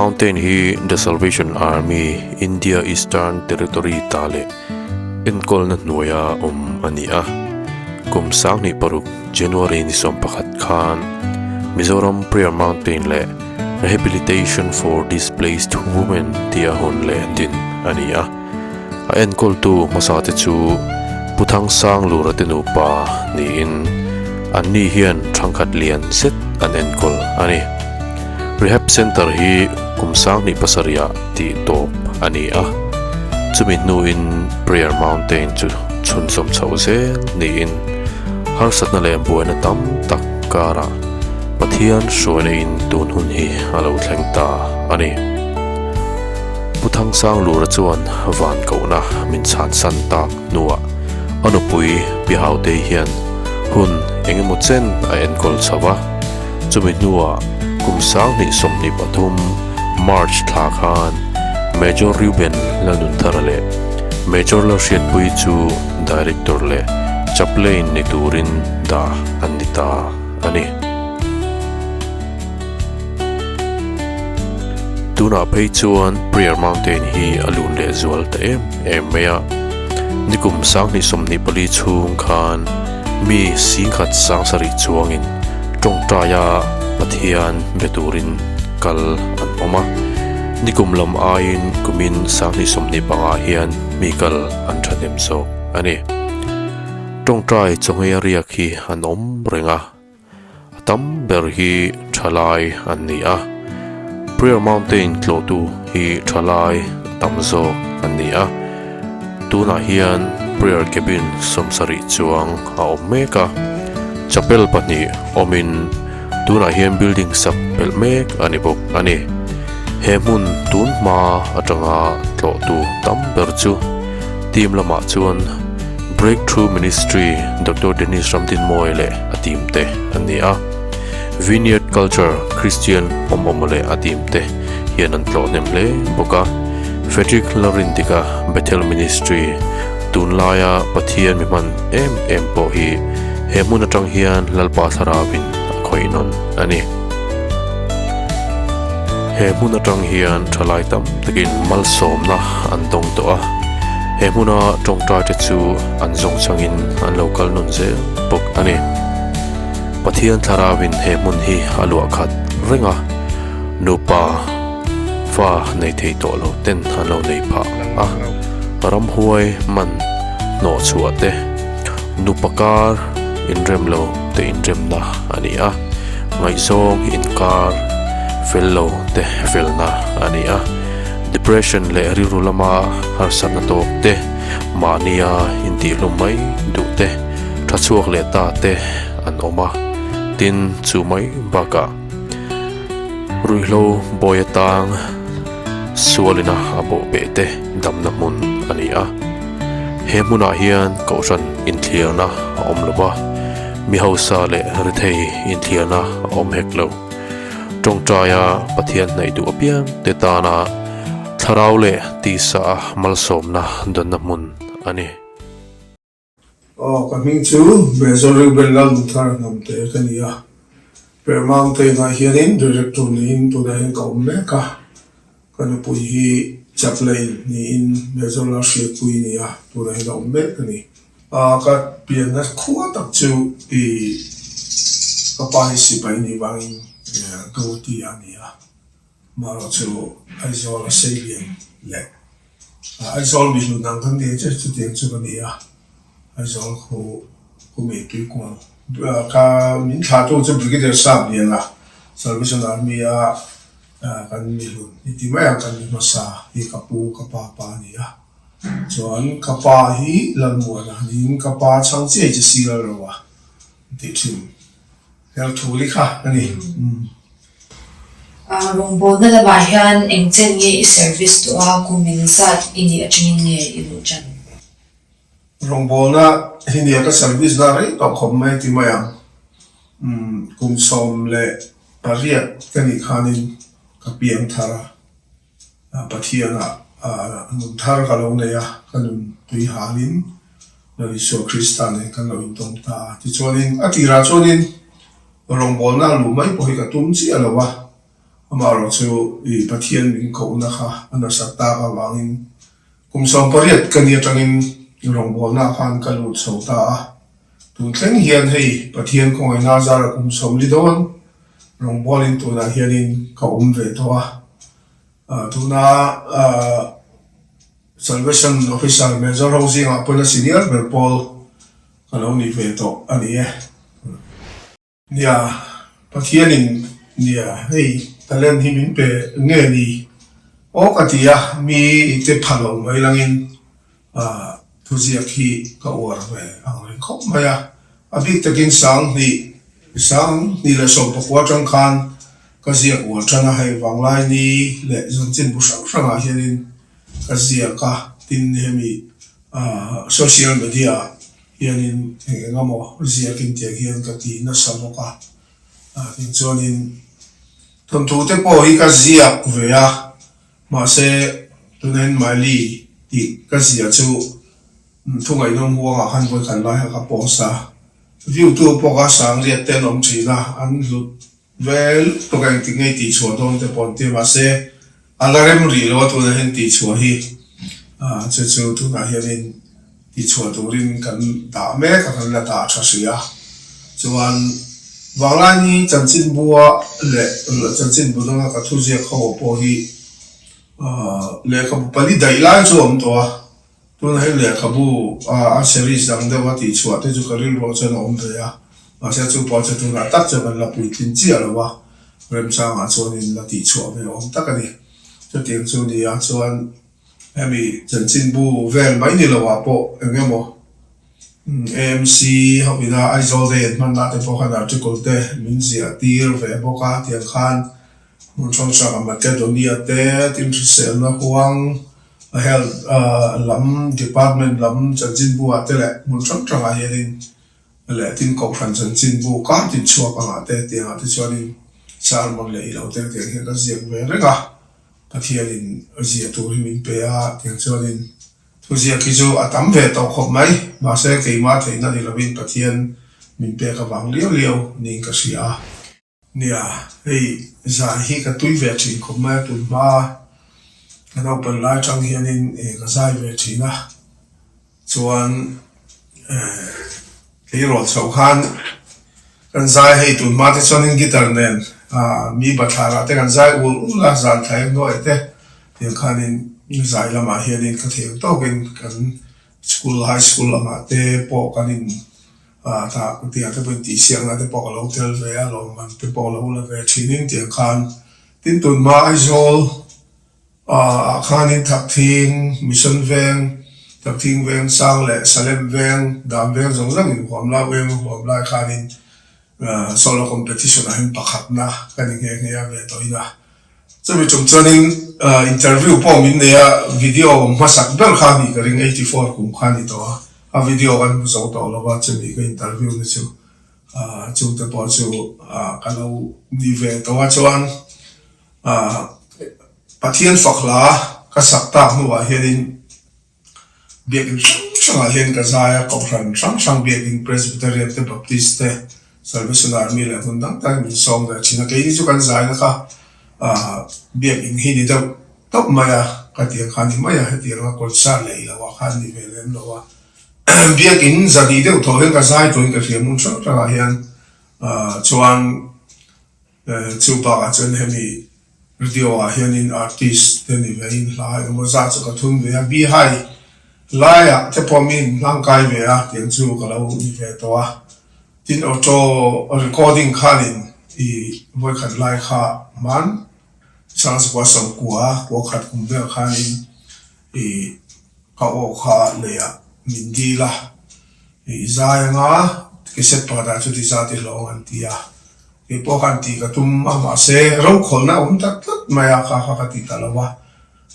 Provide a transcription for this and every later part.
Mountain hi The Salvation Army India Eastern Territory ta leh enkawlna hnuaia awm a ni a. Kum 2006 January ni 11 khan Mizoram Prayer Mountain leh Rehabilitation for Displaced Women tia hawn leh din a ni a. A enkawltu hmasa te chu Pu Thangsang Lura te nupa niin anni hian thangkhat lian zet an enkawl a ni. Rehab Centre hi kum 27 ah tih tawp a ni a, chumi hnuin Prayer Mountain chu chhunzawm chhoh zel niin harsatna leh buaina tam tak karah Pathian hruaina in tun hun hi a lo thleng ta a ni. Pu Thangsang Lura chuan van kohna min chhansan tak hnuah a nupui Pi Hautei hian hun eng emaw chen a enkawl chho a, chumi hnuah kum 2023 March thla khan Major Reuben Lalnunthara leh Major Lalhriatpuii chu Director leh Chaplain ni turin dah an ni ta a ni. Tunah phei chuan Prayer Mountain hi a lun leh zual ta em em mai a. Nikum 2024 chhung khan mi singkhat sangsarih chuangin tawngtaia Pathian be turin kal an awm a. Nikum lam aiin kumin 2025 hian mi kal an thahnem zawk a ni. Tawngtai chawngei a riak hi an awm reng a. A tam ber hi thalai an ni a, Prayer Mountain tlawhtu hi thalai a tam zawk an ni a, tunah hian Prayer Cabin 70 chuang a awm mek a, chapel pahnih awmin tunah hian building sak pelh mek a ni bawk a ni. He hmun tun hma atanga tlawhtu tam ber chu team lamah chuan Breakthrough Ministry Doctor Dennis Ramdinmawia leh a team te an ni a, Vineyard Culture Christian Awmawma leh a team te hian an tlawh hnem hle bawk a, Frederick Lalrindika Bethel Ministry tunlaia Pathian mi hman em em pawh hi he hmun atang hian Lalpa Thlarauin a khawih nawn a ni. He hmun atang hian thalai tam takin malsawmna an dawng tawh a, he hmuna tawngtai te chu an zawng changin an lo kal nawn zel bawk a ni. Pathian Thlarauin he hmun hi a luah khat reng a, nupa fa nei thei tawh lo ten an lo nei phah a, ramhuai man hnawh chhuah te, nupa kar inrem lo te inremna a ni a, ngaihzawng inkar fel lo te felna a ni a, depression leh rilru lama harsatna tawk te, mahnia intihhlum mai duh te, tha chhuak leh ta te an awm a, tin chu mai bakah ruihhlo bawi atang sualina a bawh beh te damna hmun a ni a, he hmunah hian kohhran inthliarna a awm lo va, mi hausa leh rethei inthliarna a awm hek lo. Tawngtaia Pathian hnaih duh apiang te tana thlarau leh tisa a malsawmna dawnna hmun a ni. Aw, ka hming chu Major Reuben Lalnunthar Hnamte ka ni a, Prayer Mountain-ah hianin Director niin tunah hian ka awm mek a, ka nupui hi Chaplain niin Major Lalhriatpuii ni a, tunah hian a awm mek a ni. Ka pianna khua tak chu i ka pa hi sipai nih vangin Gauhati ah a ni a, marawh chu Aizawl a seilian leh Aizawl mi hlun ang kan ni che chutiang chu ka ni a, Aizawl khu kumi tuikual ka min thlahtu chu Brigadier Sap Liana Salvation Army a kan mi hlun ni ti mai ang kan mi hmasa hi ka pu ka pa pa a ni a, chuan ka pa hi Lalmuana niin ka pa chhang chiah hi chu sial lo a tih thin. Helthuli kha a ni. Rawngbawlna lamah hian eng chen nge i service tawh a, kum engzat i nih atangin nge i luh tan? Rawngbawlna hi nia ka service na rei tawh khawp mai ti mai ang. Kum 18 ka nih khanin ka piang thar a. Pathianah nun thar ka lo nei a, ka nun tui halin Lal Isua Krista nen kan lo intawm ta a. Tichuanin a tirah chuanin rawngbawlna luh mai pawh hi ka tum chiah lo a, Amaherawhchu i Pathian min kohna kha a nasat tak avangin kum 18 ka ni atangin rawngbawlnaah khan ka lut chho ta a. Tun thleng hian hei Pathian khawngaihna zara kum 40 dawn rawngbawlin tunah hianin ka awm ve tawh a. Tuna Salvation Officer Major ho zingah pawhin a senior ber pawl ka lo ni ve tawh a ni e. Nia, Pathianin nia hei talent hi min pe nge ni? Aw ka ti a, mi te pha lo mai langin thuziak hi ka uar ve ang reng khawp mai a. A bik takin 2000 19 atang khan ka ziak uar tan a, hei Vanglaini leh Zanchinbu hrang hrangah hianin ka ziak a, tin hemi social media hianin eng eng emaw ziakin tiang hian ka ti nasa bawk a, tin chuanin thawnthu te pawh hi ka ziak ve a, mahse tunahin Miley tih ka ziah chu thungaihnawm huangah khan vawikhat lai kha ka post a, view tu pawh kha sangriat te an awm thin a, an hlut Vel tawk engtik ngei tih chhuah dawn te pawh an ti a, mahse a la rem rih lo a tunah hian tih chhuah hi chu chu tunah hianin tih chhuah turin kan dah mek a, kan la dah tha hrih a. Chuan Vanglaini chanchinbua leh chanchinbu danga ka thuziak ho pawh hi lehkhabu pali daih lai chu a awm tawh a. Tuna hei lehkhabu a series dang deuh a tih chhuah te chu ka rilruah chuan a awm ve a, mahse chu pawh chu tunah tak chuan kan la puitlin chiah lo a, remchangah chuanin la tih chhuah ve awm tak a ni. Chutiang chu ni a chuan hemi chanchinbu vel mai ni loah pawh eng emaw AMC ho ina Aizawl Day an hmanna te pawh khan article te min ziah tir ve bawk a, tiang khan hmun hrang hrangah Makedonia te, tin hriselna huang, Health lam department lam chanchinbu ah te leh hmun hrang hrang ah hianin leh tin kohhran chanchinbu kar tin chhuak ang ah te tiang ah te chuanin sermon leh ilo te tiang hian ka ziak ve reng a, Pathianin ziah tur hi min pe a tiang chuanin thuziak hi chu a tam ve tawh khawp mai mahse keimah theihna ni lovin Pathian min pek avang liau liau niin ka hria a. Nia, hei zai hi ka tui ve thin khawp mai a, tun hma ka naupan lai atang hianin ka zai ve thin a, chuan tleirawl chhoh khan kan zai hei tun hma te chuanin guitar nen mi bathlarah te kan zai ul ul a, zan thla eng hnuai te tiang khanin zai lamah hianin ka thei ang tawkin kan school high school angah te pawh kan in Tah tiang te pawhin tihsiakna te pawh ka lo tel ve a, lawmman te pawh ka lo la ve thin in tiang khan tin tunhma Aizawl ah khanin Thakthing Mission Veng, Thakthing Veng Sang leh Salem Veng, Dan Veng zawng zawng in huam lai uiang huam lai khanin solo competition ah hian pakhatna ka ni nghe nghe a ve tawhin a. Chumi tum chuanin interview pawh min nei a, video awm hmasak ber kha a nih ka ring, 84 kum kha a ni tawh a, a video kan hmu zo tawh lo va, chumi ka interview na chu chungte pawh chu ka lo ni ve tawh a, chuan Pathian fak hla ka sak tak hnuah hianin Biakin hrang hrangah hian ka zai a, Kohhran hrang hrang biakin Presbyterian te, Baptist te, Salvation Army leh hmun dang dangin min sawm ve thin a. Keini chu kan zaina kha biakin hi ni deuh tawp mai a, ka tiang kha a ni mai a, hetianga concert leh ilo ah khan ni ve lem lo a. Biakin zahnih deuh thaw hian ka zai tawhin ka hria hmun hrang hrangah hian chuan Chu bakah chuan hemi radio ah hianin artist te ni ve in hla engemaw zat chu ka thun ve a, Bihai laiah te pawh mi in hlangkai ve a tiang chu ka lo ni ve tawh a, tin auto recording khanin i vawikhat lai kha hman Sangzukua sawmkua kua khat kum vel khanin i ka aw kha leiah min dil a, i zai anga cassette pakhatah chuti zat i hlawng an ti a. Kei pawh khan tih ka tum a, mahse rokhawlhna a awm tak tlat mai a, kha kha ka ti ta lo a.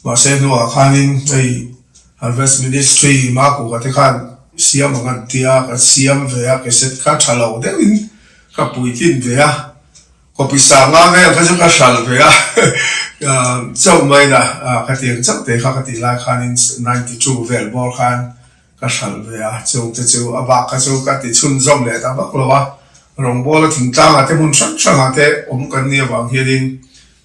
Mahse hnuah khanin hei Harvest Ministry Makuka te khan siam ang an ti a, ka siam ve a, cassette kha tha lo deuhin ka puitlin ve a, copy sanga vel kha chu ka hralh ve a, chauh mai na ka tiang chauh te kha ka tih lai khanin 92 vel bawr khan Ka hralh ve a, chungte chu a bak kha chu ka ti chhunzawm leh ta vak lo a, rawngbawla thingtlangah te hmun hrang hrangah te awm kan nih avang hianin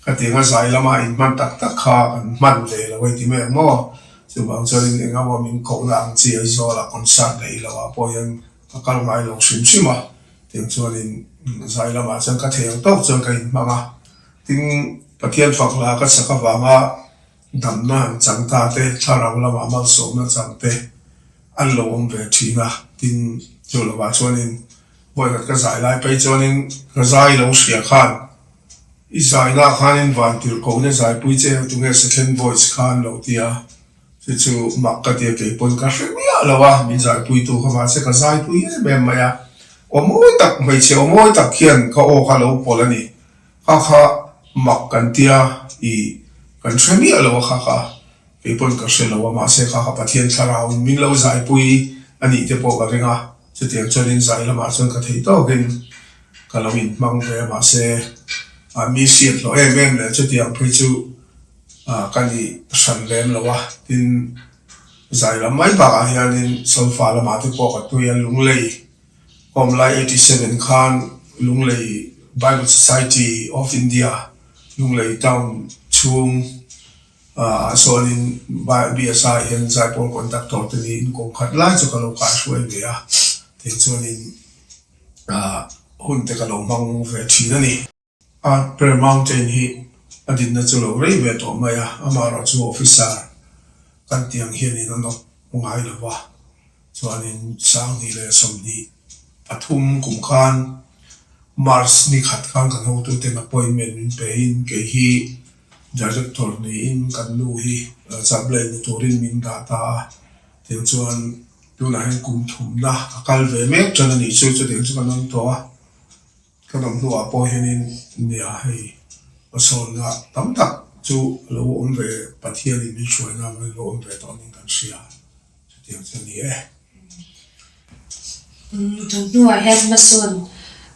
Khatianga zai lama inhman tak tak kha kan hman ve lo hei ti mai ang maw? Chuvang chuanin eng emaw min kohna ang chi Aizawlah concert neih loh ah pawh hian ka kal ngai lo hrim hrim a, tiang chuanin zai lamah chuan ka thei ang tawk chuan ka inhmang a. Tin, Pathian fak hla ka sak avanga damna han chang ta te, thlarau lamah malsawmna chang te an lo awm ve thin a. Tin, chu lovah chuanin vawikhat ka zai lai phei chuanin ka zai lo hria khan I zaina ah khanin van tirh kohna zaipui che eng tunge second voice kha an lo ti a, chu chu mak ka ti a, kei pawn ka hre miah lo a, min zaipuitu kha mahse ka zaipui em em mai a, aw mawi tak hmeichhe aw mawi tak hian ka aw kha lo pawlh a ni, kha kha mak kan tia i kan hre miah lo a kha kha kei pawn ka hre lo a, mahse kha kha Pathian thlarauin min lo zaipui a nih te pawh ka ring a, chutiang chuanin zai lamah chuan ka thei tawkin. Ka lo inhmang ve a mahse mi hriat hlawh em em leh chutiang phei chu ka ni hran lem lo a, tin zai lam mai bakah hianin solfa lamah te pawh ka tui a, Lunglei awm lai 87 khan Lunglei Bible Society of India Lunglei town chhung ah sawnin BSI hian zaipawl conductor te niin kum khat lai chu ka lo kaihruai ve a, tiang chuanin. Hun te ka lo hmang ve thin a ni. A Prayer Mountain hi a dinna chu lo rei ve tawh mai a, amaherawh chu officer kan tih ang hianin a nawk ngai lo va, chuanin 20 leh 23 kum khan March ni khat khan kan hotuten appointment min pein kei hi Director niin kan nu hi chaplain ni turin min dah ta a, tiang chuan Tunah hian kum thumna a kal ve mek tan a nih chu, chutiang chu kan awm tawh a, kan awm hnuah pawh hianin nia hei hmasawnna tam tak chu a lo awm ve, Pathianin min hruaina avangin a lo awm ve tawh niin kan hria, chutiang chu a ni e. Tun hnuah hian hmasawn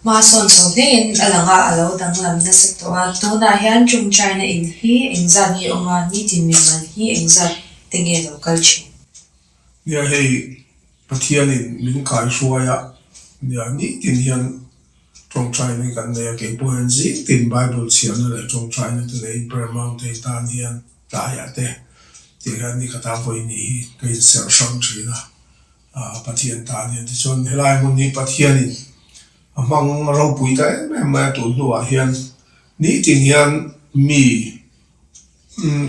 hmasawn chho hlein a lang a, a lo danglam nasa tawh a, tunah hian Chungchaina in hi engzat nge awm a, nitin mimal hi engzat te nge lo kal thin? Nia hei Pathianin min kaihruai a, nia nitin hian tawngtaina hi kan nei a, kei pawh hian zingtin Bible chhiarna leh tawngtaina te neiin Prayer Mountain tan hian tlaiah te tih hian ni khat a vawi nih hi ka inserh hrang thin a, Pathian tan hian tichuan helai hmun hi Pathianin a hmang ropui ta em em mai a tun hnuah hian nitin hian mi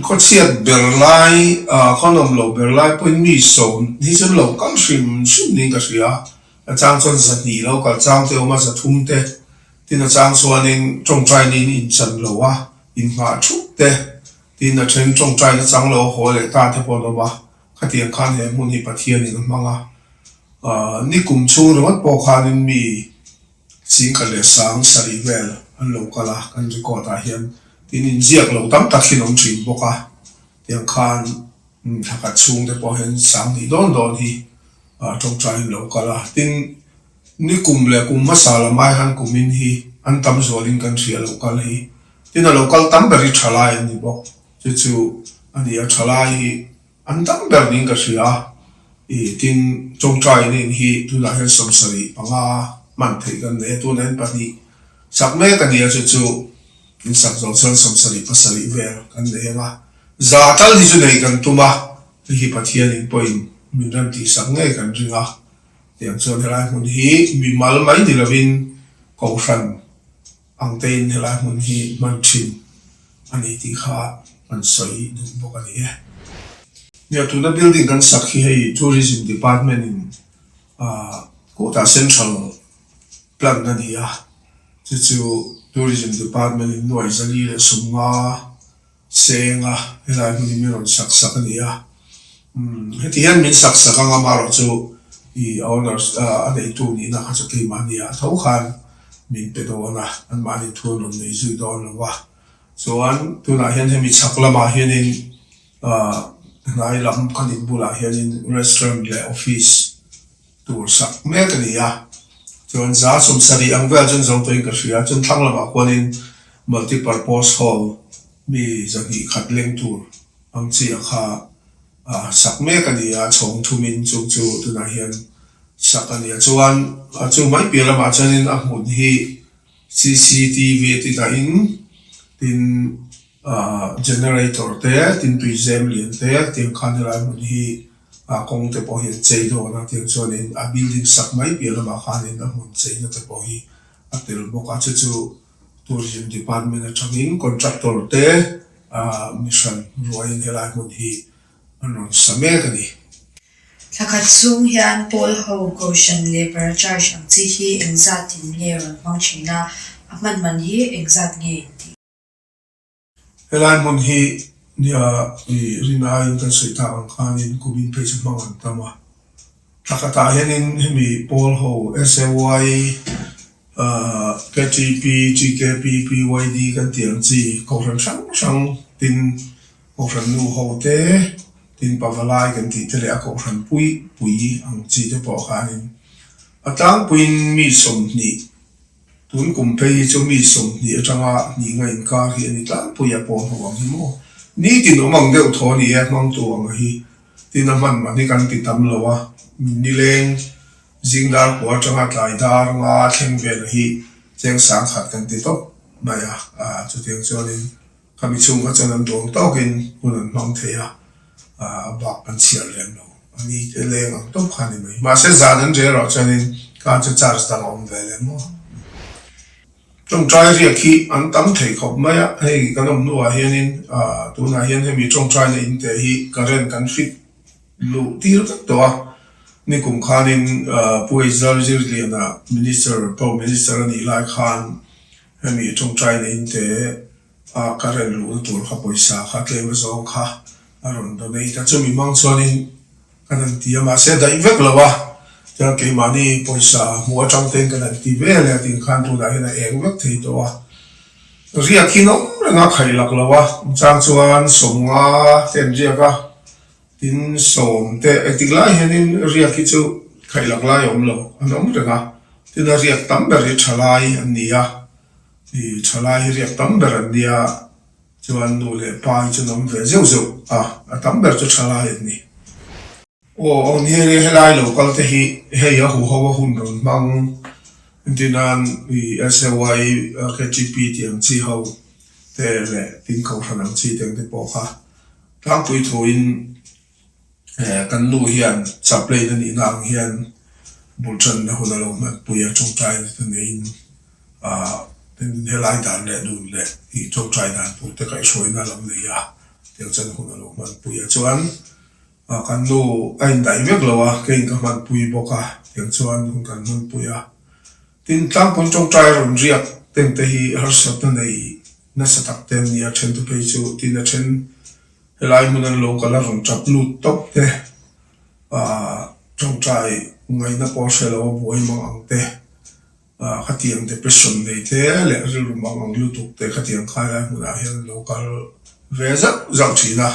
Khawchhiat ber lai, khawnawm loh ber lai pawhin mi sawm hi chu lo kal hrim hrim niin ka hria. A chang chuan 200 lo kal chang te awm a, 300 te. Tin a chang chuanin tawngtai niin inchan lo a, innghah thup te. Tin a then tawngtaina chang lo haw leh ta te pawh an awm a. Khatiang khan he hmun hi Pathianin a hmang a. Nikum chhung ringawt pawh khanin mi. 10,700 vel an lo kal a, kan record ah hian tin inziak lo tam tak hi an awm thin bawk a, tiang khan thla khat chhung te pawh hian 2000 dawn dawn hi tawngtai an lo kal a, tin ni kum leh kum hmasa lam ai khan kum in hi an tam zual in kan hria lo kal hi, tin a lo kal tam ber hi thalai an ni bawk, chu chu a ni a thalai hi. An tam ber niin ka hria a, ih tin tawngtai nen hi tunah hian 75 hman theih kan nei a, tunah hian pahnih sak mek a ni a, chu chu in sak zawh chuan 77 vel kan nei ang a, za tal hi chu nei kan tum a, hei hi Pathianin pawhin min rem tih sak ngei kan ring a, tiang chuan helai hmun hi mimal mai ni lovin Kohhran Ang tein helai hmun hi hman thin a ni tih kha kan sawi duh bawk a ni e. Nia, tuna building kan sak hi hei Tourism Department in kawtah central plan a ni a, chu chu Tourism Department in nuai 450 Seng a, helai hmun hi min rawn sak sak a ni a. Umm, heti hian min sak sak ang amaherawh chu i owners a neitu nihna kha chu keimah nia tho khan min pe dawn a, anmahni thu an rawn nei zui dawn lo a. Chuan tunah hian hemi chhak lamah hianin hnai lam kan in bulah hianin restaurant leh office tur sak mek a ni a, chuan 70% ang vel chuan zo tawhin ka hria, chuan thlang lamah khuanin multi purpose hall mi 200 khat leng tur ang chi a kha sak mek a ni a, chhawng thumin chung chu tunah hian sak a ni a, chuan chu mai piah lamah chuanin a hmun hi cctv a ti dahin tin. Generator te, tin tui zem lian te, tiang khan helai hmun hi kawng te pawh hi an chei dawn a, tiang chuanin a building sak mai piah lamah khanin a hmun cheina te pawh hi a tel bawk a, chu chu Tourism Department atangin contractor te mi hran ruaiin helai hmun hi an rawn sa mek a ni. Thla khat chhung hian pawl ho Kohhran leh Paracharge ang chi hi engzatin nge rawn hmang thin a, a hman man hi engzat nge in tih? Helai hmun hi nia i rin aiin kan sawi tak ang khanin kumin phei chu hmang an tam a. Thla khatah hianin hemi pawl ho SAY, KTP, TKP, PYD kan tih ang chi kohhran hrang hrang tin kohhran nu ho te tin pavalai kan tih te leh a kohhran pui pui ang chi te pawh khanin a tlangpuiin mi 20 Tun kum phei hi chu mi 20 atanga hnih nga inkar hi a ni tlangpui a pawn ho ang hi maw? Nitin awm ang deuh thaw a ni e, hmangtu ang a hi. Tin a hman man hi kan ti tam lo a, nileng zing dar kua atanga tlai dar nga thleng vel a hi cheng sang khat kan ti tawp mai a, chutiang chuanin Khami chhung kha chuan an duang tawkin hun an hmang thei a, a bak an chhiar lem lo. A ni te leng ang tawp kha a ni mai. Mahse zan an rel erawh chuanin khan chu charge dang a awm ve lem maw. Tawngtai riak hi an tam thei khawp mai a, hei kan awm hnuah hianin tunah hian hemi tawngtaina in teh hi current kan fit luh tir vek tawh a. Nikum khanin Pu Ezra Zirliana Minister, Power Minister a nih lai khan hemi tawngtaina in teh a current luhna tur kha pawisa kha tlem azawng kha a rawn donate a, chumi hmang chuanin kan han ti a, mahse a daih vek lo a, chuan keimahni pawisa hmuh atang ten kan han ti ve leh a tih khan tunah hian a eng vek thei tawh a, riak hi nawm reng a khaih lak lo a, chang chuan 50 te an riak a, tin 10 te engtik lai hianin riak hi chu khaih lak lai a awm lo, an awm reng a, tin a riak tam ber hi tha lai an ni a. I thalai hi riak tam ber an nia, chuan nu leh pa hi chu an awm ve zeuh zeuh a, a tam ber chu thalai an ni. Aw aw ni e, helai lo kal te hi hei a huho a hun rawn hmang entir nan i SAY, KTP tih ang chi ho te leh tin kohhran ang chi te ang te pawh kha tlangpui thuin Kan nu hian chaplain a nihna ang hian bul tanna hun a lo hmanpui a, tawngtaina te neiin helai dan leh dun leh ih tawngtai dan tur te kaihhruaina a lo nei a, tiang chuan hun a lo hmanpui a. Chuan kan nu a indaih vek lo a, keiin ka hmanpui bawk a, tiang chuan hun kan hmanpui a. Tin, tlangpui tawngtai rawn riak tengte hi harsatna nei nasa tak te an ni a, then te phei chu tin a then Helai hmun an lo kal a rawn tap lut tawp te, ah tawngtai ngaihna pawh hre lo a buai mang ang te, ah khatiang depression nei te leh rilru mang ang lutuk te khatiang kha helai hmunah hian an lo kal ve zauh zauh thin a.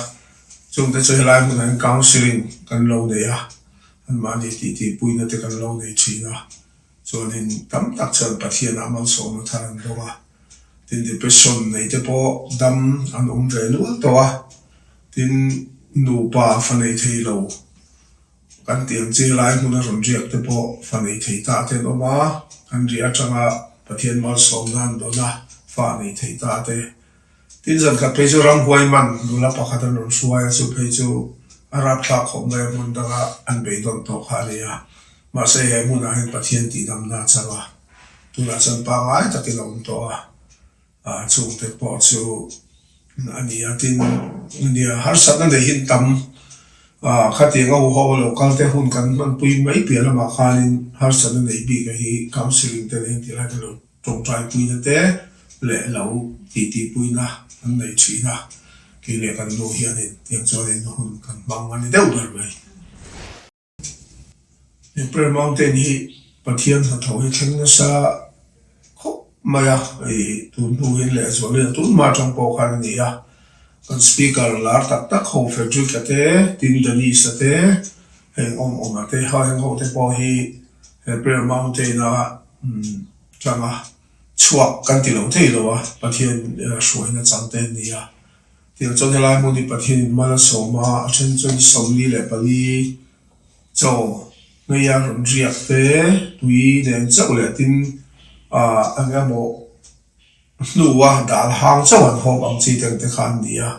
Chungte chu helai hmunah hian counselling kan lo nei a, anmahni tihtipuina te kan lo nei thin a. Chuanin tam tak chuan Pathianah malsawmna thar an dawng a. Tin depression nei te pawh dam an awm ve nual tawh a, tin nupa fa nei thei lo kan tih ang chi helai hmuna rawn riak te pawh fa nei thei ta te an awm a, an riah atanga Pathian malsawmna an dawn a, fa nei thei ta te. Tin zan khat phei chu ramhuai man nula pakhat an rawn hruai a, chu phei chu a rapthlak khawp mai a, hmun danga an beidawn tawh kha a ni a, mahse he hmunah hian Pathian tihdamna a chang a. Tunah chuan pangngai takin a awm tawh a, a chhungte pawh chu a ni a, tin nia harsatna nei hi an tam a, khatiang a huho a lo kal te hun kan hmanpui mai piah lamah khanin harsatna nei bik a hi counselling te leh engti lai te lo tawngtaipuina te leh lo titipuina an nei thin a, kei leh kan nu hianin tiang chuanin hun kan hmang a ni deuh ber mai. He Prayer Mountain hi Pathian hnathawh hi thleng nasa khawp mai a, hei tun hnu hian leh zual hian tun hma atang pawh khan a ni a, kan speaker lar tak tak ho Frederick-a te, Tim Dennis-a te, heng awm awma te, heng ho te pawh hi he Prayer Mountain-a tanga chhuak kan ti lo thei lo a, Pathian hruaina chang te an ni a. Tiang chuan helai hmun hi Pathianin mal a sawm a, a then chuan 44 chaw hmeia rawn riak te, tui nen chauh leh tin ah eng emaw hnua dal hang chauh an hawp ang chi te ang te kha an ni a,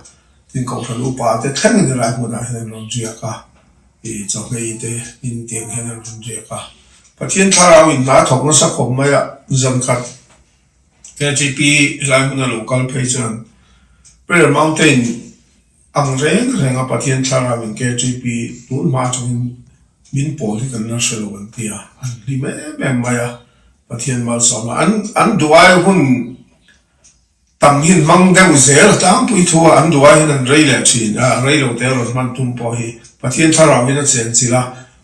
tin Kohhran upa te thlengin helai hmunah hian an rawn riak a, ih chawhmei te in tiang hian an rawn riak a. Pathian thlarau in hna thawk nasa khawp mai a, zankhat KGP helai hmuna lo kal phei chuan Prayer Mountain ang reng reng a Pathian thlarau in KGP tun hma atangin min pawl hi kan la hre lo an ti a, an hlim em em mai a, Pathian malsawm a, an an duai hun Tam hi an hmang deuh zel a tlangpui thu a, an duh aiin an rei leh thin a, rei lo te rawn hman tum pawh hi Pathian thlarauin a chen chilh a,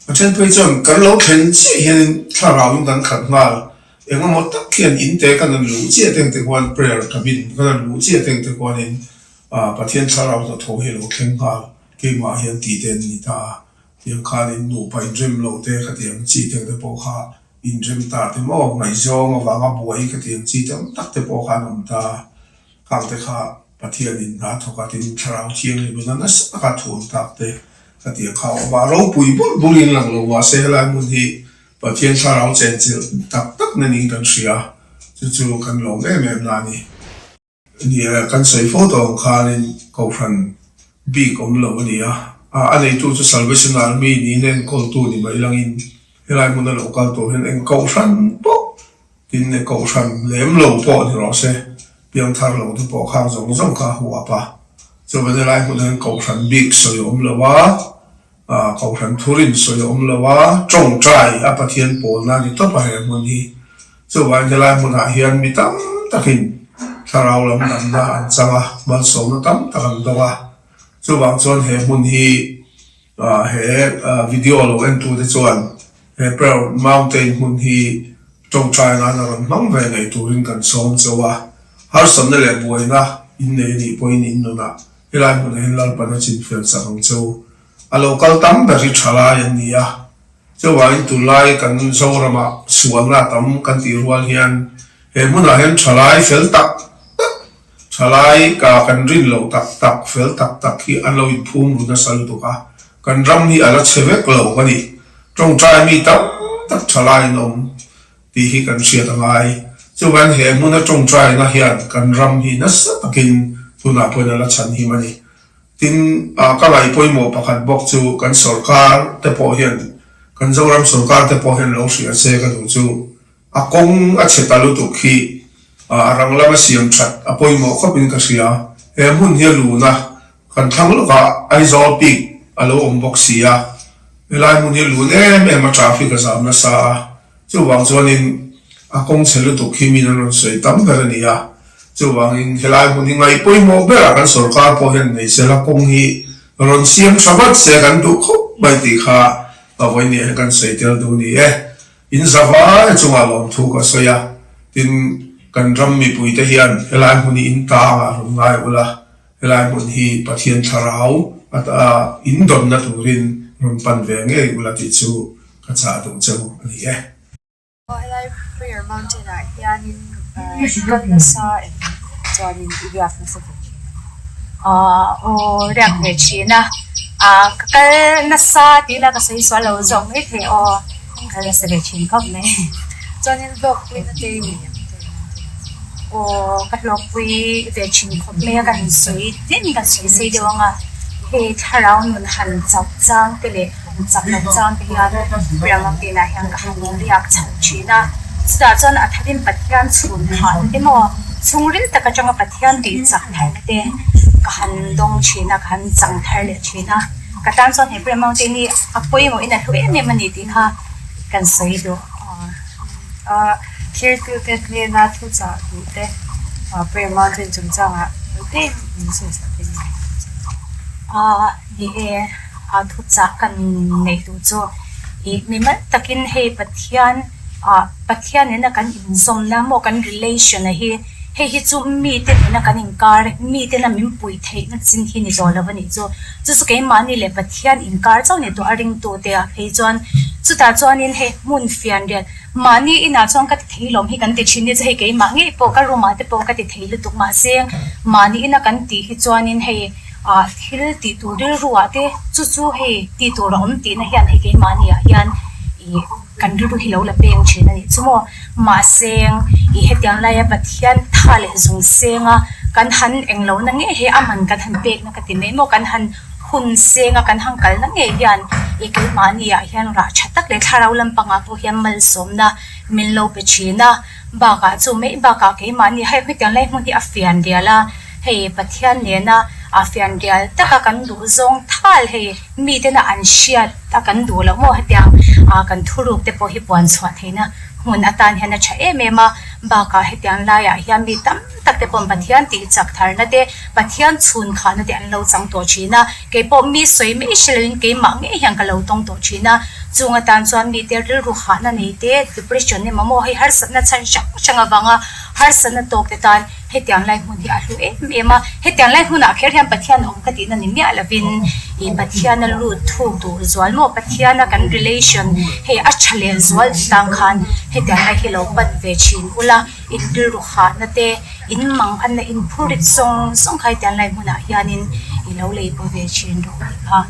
a then phei chuan kan lo thlen chiah hianin thlarauin kan khat nghal, eng emaw tak hian in te kan han luh chiah teng te khuan prayer cabin kan han luh chiah teng te khuanin Pathian thlarau hnathawh hi a lo thleng nghal, keimah hian tih te an ni ta a, tiang khanin nupa inrem lo te khatiang chi teng te pawh kha Inrem ta te maw, ngaihzawng avanga buai ka ti ang chi tam tak te pawh khan awm ta. Khang te kha Pathianin hna thawk a tin Thlarau Thianghlim in a nasa taka thuam tak te ka ti ang kha awm a. Ropui bul bul in lang lo mahse helai hmun hi Pathian Thlarau chenchilh tak tak na niin kan hria. Chu chu kan lawm em em na a ni. Ni e, kan sawi fo tawh ang khanin Kohhran bik awm lo a ni a, a neitu chu Salvation Army niin enkawltu ni mai langin helai hmuna lo kal tur hian eng Kohhran pawh tin e Kohhran lem lo pawh ni rawh se, piangthar lo te pawh khang zawng zawng kha a huap a. Chuvan helai hmunah hian Kohhran bik sawi awm lo a. Kohhran thurin sawi a awm lo a, tawngtai a Pathian pawlna a ni tawp a he hmun hi. Chuvangin helai hmunah hian mi tam takin thlarau lam damna an chang a, malsawmna tam tak an dawng a. Chuvang chuan he hmun hi he video lo entute chuan he Prayer Mountain hmun hi tawngtai nan a rawn hmang ve ngei turin kan sawm chauh a. Harsatna leh buaina in nei a nih pawhin in nunah Helai hmunah hian Lalpan a chinfel chak ang che u. A lo kal tam ber hi tha lai an ni a. Chuvangin tunlai kan Zoramah sualna tam kan tih rual hian he hmunah hian tha lai fel tak tak, tha lai ka kan rin loh tak tak, fel tak tak hi an lo inphum ru nasa lutuk a. Kan ram hi a la chhe vek lo a ni. Tawngtai mi tam tak tha lai an awm. Tih hi kan hriat a ngai. Chuvan he hmuna tawngtaina hian kan ram hi nasa takin tunah pawhin a la chhan him a ni. Tin, ka ngaih pawimawh pakhat bawk chu kan sorkar te pawh hian, kan Zoram sorkar te pawh hian lo hria se ka duh chu a kawng a chhe ta lutuk hi a rang lama siam that a pawimawh khawpin ka hria. He hmun hi a luna kan thlang lawkah Aizawl peak a lo awm bawk si a, helai hmun hi a lun em em a traffic a zam nasa a. Chuvang chuanin a kawng chhe lutuk hi min an rawn sawi tam ber a ni a, chuvangin helai hmun hi ngaih pawimawh berah kan sorkar pawh hian nei sela kawng hi rawn siam tha vat se kan duh khawp mai tih kha ka vawiin hian kan sawi tel duh ni e. In zavai chungah lawmthu ka sawi a, tin kan ram mipuite hian helai hmun hi in tangah rawn ngai ula, helai hmun hi Pathian thlarau in dawnna turin rawn pan ve ngei ula tih chu Ka chah duh che u a ni e. Aw helai Prayer Mountain ah hianin kal nasa em chuanin i riak nasa ve thin a. Aw riak ve thin a, ka kal nasa tih ila ka sawi sual lo zawk mai thei aw, kal nasa ve thin khawp mai. Chuanin hlawkpuina te i nei ang Prayer Mountain ah chuan. Aw ka hlawkpui ve thin khawp mai a, ka han sawi tin ka sawi sei deuh ang a, hei thlarau nun han chauh chang te leh. Chak loh chang te hian Riangam tinah hian ka han riak chho thin a, chutah chuan a tharin Pathian chhun phahna te maw chhungril tak atanga Pathian tih chak tharna te ka han dawng thin a, ka han chang thar leh thin a, ka tan chuan he Prayer Mountain hi a pawimawhin a hlu em em a ni tih kha kan sawi duh. A thirtute hnena thuchah duh te Prayer Mountain chungchangah eng min sawisak thei nge? Ni e, a thuchah kan neih duh chu ih mimal takin hei Pathian ah Pathian nena kan inzawmna maw kan relation a hi hei hi chu mite nena kan inkar mite na min puih theihna chin hi ni tawh lo a nih chu chu chu keimahni leh Pathian inkar chauh ni tawh a ringtute ah phei chuan chutah chuanin hei hmun fianriat Mahni inah chuan ka ti thei lawm hi kan ti thin ni chu hei keimah ngei pawh ka room ah te pawh ka ti thei lutuk mahse mahni ina kan tih hi chuanin hei ah thil tih tur rilru ah te chu chu hei tih tur a awm tihna hian hei keimahni ah hian ih. kan rilru hi lo la peng thin a nih chu maw. Mahse i hetiang laia Pathian tha leh zung senga kan han englohna ngei hi a man kan han pekna ka ti mai maw, kan han hun senga kan han kalna ngei hian i keimahni ah hian rah tha tak leh thlarau lampangah pawh hian malsawmna min lo pe thin a. Bakah chu mai bakah keimahni hei hetiang lai hmun hi a fian rial a, hei Pathian nena a fian rial taka kan duh zawng thal hei mitena an hriat a kan duh loh maw hetiang ah kan thuruk te pawh hi puan chhuah theihna hmun atan hian a tha em em a, bakah hetiang laiah hian mi tam tak te pawh Pathian tih chak tharna te Pathian chhun khahna te an lo chang tawh thin a, kei pawh mi sawi mai hre loin keimah ngei hian ka lo tawng tawh thin a, chung atan chuan mite rilru hahna nei te depression emaw maw hei harsatna chhan hrang hrang avanga harsatna tawk te tan hetiang lai hmun hi a hlu em em a, hetiang lai hmunah kher hian Pathian awm ka tihna ni miah lovin ih Pathiana lut thuk duh zual maw Pathiana kan relation hei a tha leh zual tang khan hetiang lai hi lo pan ve thin ula in rilru hahna te in mang anna in phurrit zawng zawng kha hetiang lai hmunah hianin i lo lei paw ve thin rawh tih kha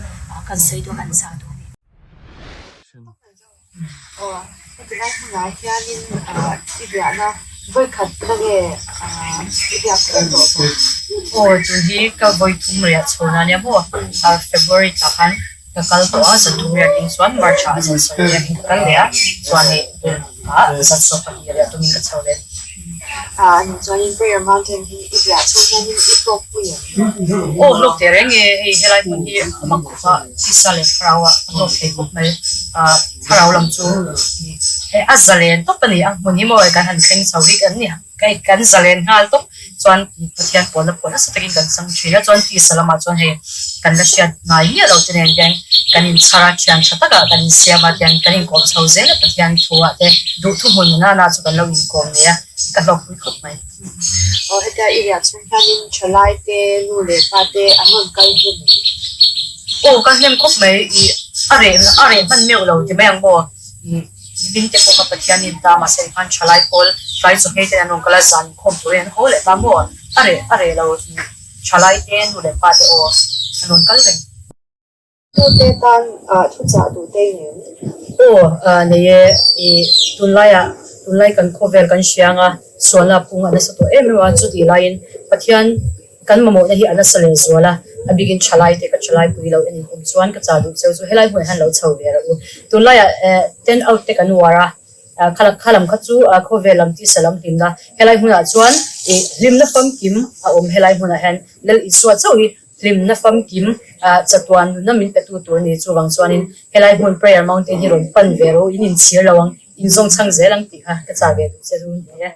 kan sawi duh kan chah duh a ni. Aw, heti lai hmunah hianin i biahna vawikhat na nge i biak tawh tawh tawh? Aw, chu hi ka vawi thum riah chhun a nia maw? February thla khan ka kal tawh a, zan thum riah ding chuan March ah zan sawm riah in ka kal leh a, chuan hei tunah zan 12 riah tumin ka chho leh. A nih chuanin Prayer Mountain hi i biah chhung hianin i hlawk pui em? Aw hlawk teh reng e, hei helai hmun hi a mak khawp a, tisa leh thlarau ah a hlawk thei khawp mai, ah thlarau lam chu a zalen tawp a ni a, hmun hi maw kan han thleng chho hi kan ni hei kan zalen nghal tawp chuan Pathian pawlna pawh nasa takin kan chang thin a, chuan tisa lamah chuan hei kan la hriat ngai miah lo te nen hian kan inchhar a, thian tha takah kan insiam a, tiang kan inkawm chho zel a Pathian thu ah te duh thuhmun nana chu kan lo inkawm nei a, ka hlawkpui khawp mai. Aw hetia i riah chhung hianin thalai te nu leh pa te an rawn kal hnem em? Aw kal hnem khawp mai i a reh a reh hman meuh lo ti mai ang maw i mihring te pawh kha Pathian in ta mahse khan thalai pawl tlai chaw nghei ten an rawn kal a zan inkhawm turin an haw leh ta maw a reh a reh lo i thalai te nu leh pa te aw an rawn kal reng. Tute tan ah thuchah duh te i nei em? Aw nei e, i tunlaiah tunlai kan khawvel kan hria anga sualna pung a nasa tawh em em a, chutih laiin Pathian kan mamawhna hi a nasa leh zual a, a bikin thalai te ka thalai pui lo en awm chuan ka chah duh cheu chu helai hmunah hian lo chho ve rawh u. Tunlaiah ten out te kan uar a, kha lam kha chu khawvel lam tisa lam hlimna helai hmunah chuan i hlimna famkim a awm helai hmunah hian Lal Isua chauh hi Hlimna famkim chatuan nunna min petu tur a ni. Chuvang chuanin helai hmun Prayer Mountain hi rawn pan ve rawh u, in inchhir lo ang, in zawng chhang zel ang tih kha ka chah ve duh che chu ni e.